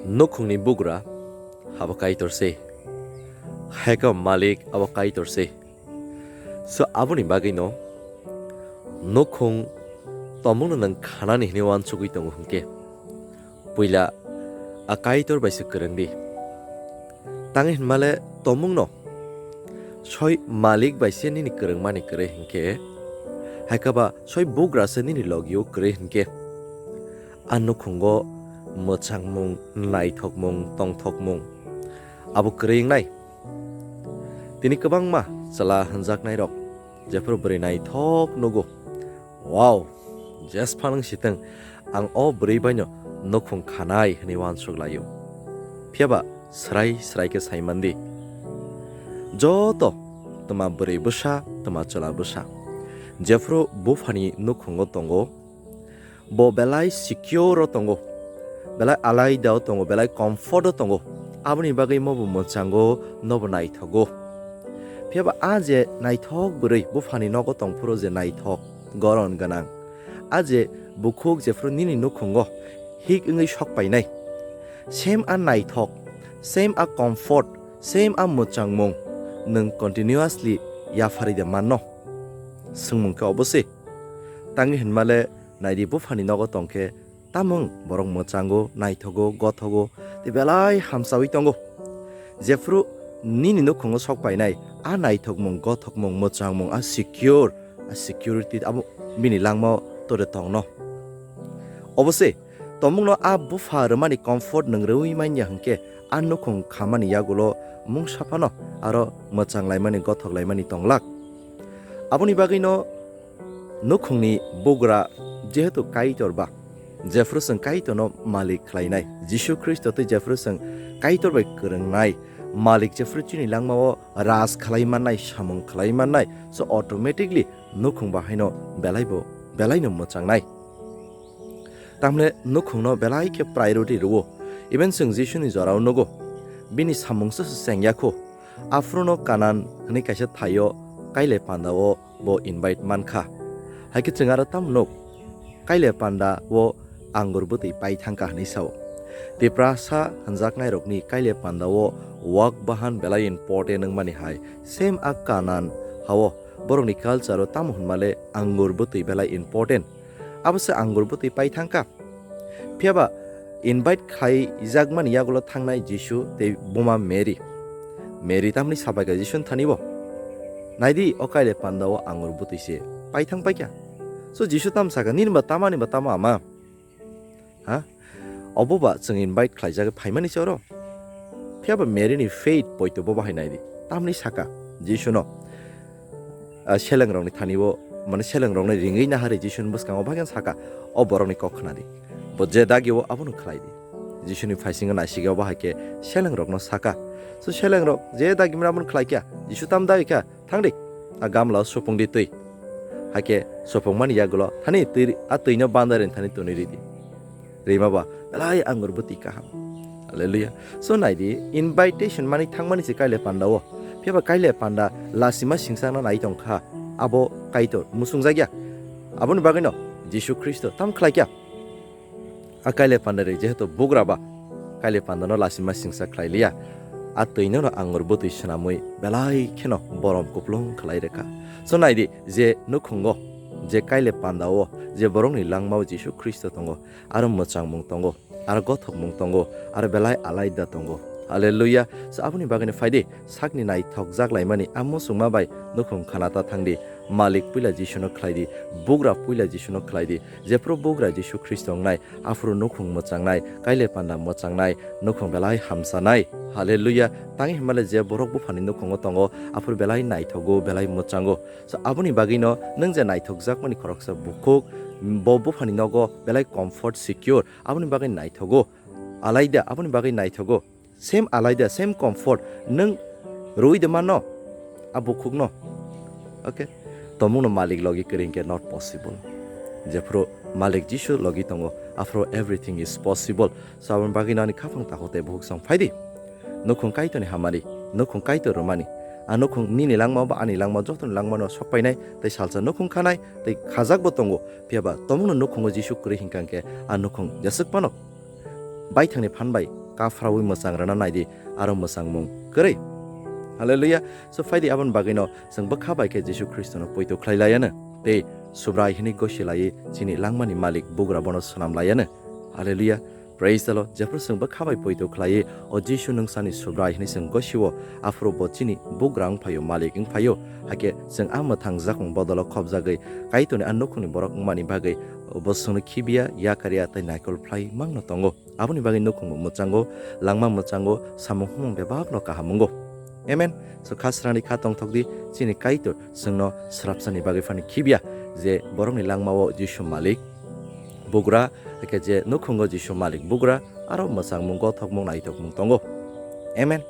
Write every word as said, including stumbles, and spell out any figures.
Nukhungni bugra abo Kaitor se, hai khe malik abo Kaitor se. So aboni bagwino nukhung tomungno nwng khanani hwnwi uansugwi tongo hwnkhe, puila a Kaitor bai se kwrwng di. Tangwi hwnmale tomungno soi malik bai se nini kwrwngmani kwrwi hwnkhe, hai khe ba soi bugra se nini logio kwrwi hwnkhe, a nukhungo mwchangmung, naithokmung, tongthokmung abo kwrwi wngnai. Tini kwbangma chwla hwnjaknairok jephru bwrwi naithok nugo, "Wow, jesphang wng sitwng, ang o bwrwi baino nukhung khanai," hwnwi uansuk laio. Phiyaba swrai swrai khe sai man di. Joto twma bwrwi bwsa, twma chwla bwsa jephru buphani nukhungo tongo, bo belai secure o tongo, belai alaida o tongo, belai comfort o tongo. Aboni bagwi mo bo mwchango, nobo naithogo. Phiyaba a je naithok bwrwi buphani nogo tongphuru je naithok, goron gwnang, a je bukhuk jephru nini nukhungo hik wngwi sok painai, same a naithok, same a comfort, same a mwchangmung nwng continuously yapharwi de manno? Swngmung khe obo se. Tangwi hwnmale naidi buphani nogo tongkhe tamung borok mwchango, naithogo, gothogo, tei belai hamsawi tongo. Jephru nini nukhungo sok painai a naithokmung, gothokmung, mwchangmung, a secure, a security abo bini langmao tore tongno. Obo se, tomungno a bupha rwmani comfort nwng rwui manya hwnkhe, a nukhung khamani yagulo mungsa phano aro mwchang laimani, gothok laimani tonglak. Aboni bagwino nukhungni bugra jehetu Kaitor ba, jephru chwng Kaitorno malik khlainai, Jisu Khristo tei jephru chwng Kaitor bai kwrwngnai, malik jephru chini langmao raj khlai mannai, samung khlai mannai, so automatically nukhung bahaino belaibo, belaino mwchangnai. Tamle nukhungno belai khe priority rwo. Even chwng Jisuni jorao nugo, bini samungsa se chengya kho. Aphruno Kanan hwnwi kaisa thaio kailai pandao bo invite mankha. Haikhe chwng aro tamo nuk? Kailai pandao angur bwtwi pai thangkha hwnwi sao. Tiprasa hwnjaknairokni kailai pandao wak bahan belai important wngmani hai, same a Kanan hao borokni culture-o tamo hwnmale angur bwtwi belai important. Abo se angur bwtwi pai thangkha. Phiyaba invite khlaijakmani yagulo thangnai Jisu tei buma Mary. Mary tamni sabaikha Jisuni thani bo, "Naidi, o kailai pandao angur bwtwi se pai thang paikha." So Jisu tam sakha, "Nini ba tama, ani ba tama ama?" Ha? Obo ba chwng invite khlaijak phaimani se oro. Phiyaba Mary ni faith poito bo bahai naidi. Tamni saka Jisuno, ah, selengrokni thani bo, mane selengrokni ringwi nahari Jisuni bwskango bahai khe saka, "O borokni kok khna di. Bo je dagi o abono khlai di." Jisuni phaisingo naisigi obo hai khe selengrokno saka, "So selengrok, je dagi mani abono khlai kha, Jisu tam dagi kha." Thang di, a gamla o supung di twi. Hakhe supungmani yagulo thani twi, a twino bandari thani twnwi ridi. Rima ba belai angur bwtwi kaham. Hallelujah. So nai di, invitation mani thangmani se kailai panda o. Phiya ba kailai panda lasima singsa na nai tong kha. Abo Kaitor musung jagya. Aboni bagwi no Jisu Khristo tam khlai kya. A kailai panda ri jehetu bugra ba, kailai panda no lasima singsa khlai liya. A twi no angur bwtwi swnamwi belai kheno borom kuplung khlai rwkha. So nai di, je nukhungo, je kailai panda o, je borok ni langma o Jisu Khristo tongo, aro mwchangmung tongo, aro gothokmung tongo, aro belai alaida tongo. Hallelujah. So aboni bagwi no phai di, sakni naithok jak laimani a muchungma bai nukhung khana ta thang di. Malik puila Jisu no khlai di, bugra puila Jisu no khlai di. Jephru bugra Jisu Khristo wngnai, aphuru nukhung mwchangnai, kailai panda mwchangnai, nukhung belai hamsanai. Hallelujah. Tang hinmale je borok buphani nukhungo tongo, aphuru belai naithogo, belai mwchango. So, aboni bagwino nwng je naithokjakmani khoroksa bukhuk, bo buphani nogo belai comfort, secure, aboni bagwi naithogo. Alaida, aboni bagwi naithogo. Same alaida, same comfort. Nwng rwi de mano, a bukhukno. Okay? Tomungno malik logi kwrwi hinkhe not possible. Jephru malik Jisu logi tongo, aphuru everything is possible. So, aboni bagwino ani khaphang takhuk tei bukhuk song phai di. Nukhung Kaitorni hamari, nukhung Kaitor rwmani. A nukhung nini langma ba ani langma jotoni langmano sokpainai, tei salsa nukhung khanai, tei khajakbo tongo. Phiya ba tomungno nukhungo Jisu kwrwi hinkha hinkhe a nukhung jeswk phano baithangni phan bai kaphrawi mwchang rwna naidi, aro mwchangmung kwrwi. Hallelujah. So phaidi aboni bagwino chwng bwkha bai khe Jisu Khristono poito khlai laiyanw tei Subrai hwnwi gosi laiwi chini langmani malik bugra bono swnam laiyanw. Hallelujah. Praise the Lord. Jephru chwng bwkha bai poito khlaiwi o Jisu nwngsani Subrai hwnwi chwng gosio, aphuru bo chini bugra wng phaio, malik wng phaio. Hakhe chwng a mwthang jakong bodolo khopjagwi Kaitorni a nukhungni borok wngmani bagwi bo chwngno khibiya, yakarya tei naikol phlai mangno tongo. Aboni bagwi nukhungbo mwchango, langma mwchango, samung humung bebakno kaham wngo. Amen. So kha srani kha tongthok di, chini Kaitor chwngno swrapsani bagwi phano khibiya, je borokni langmao Jisu malik bugra, hakhe je nukhungo Jisu malik bugra, aro mwchangmung, gothokmung, naithokmung tongo. Amen.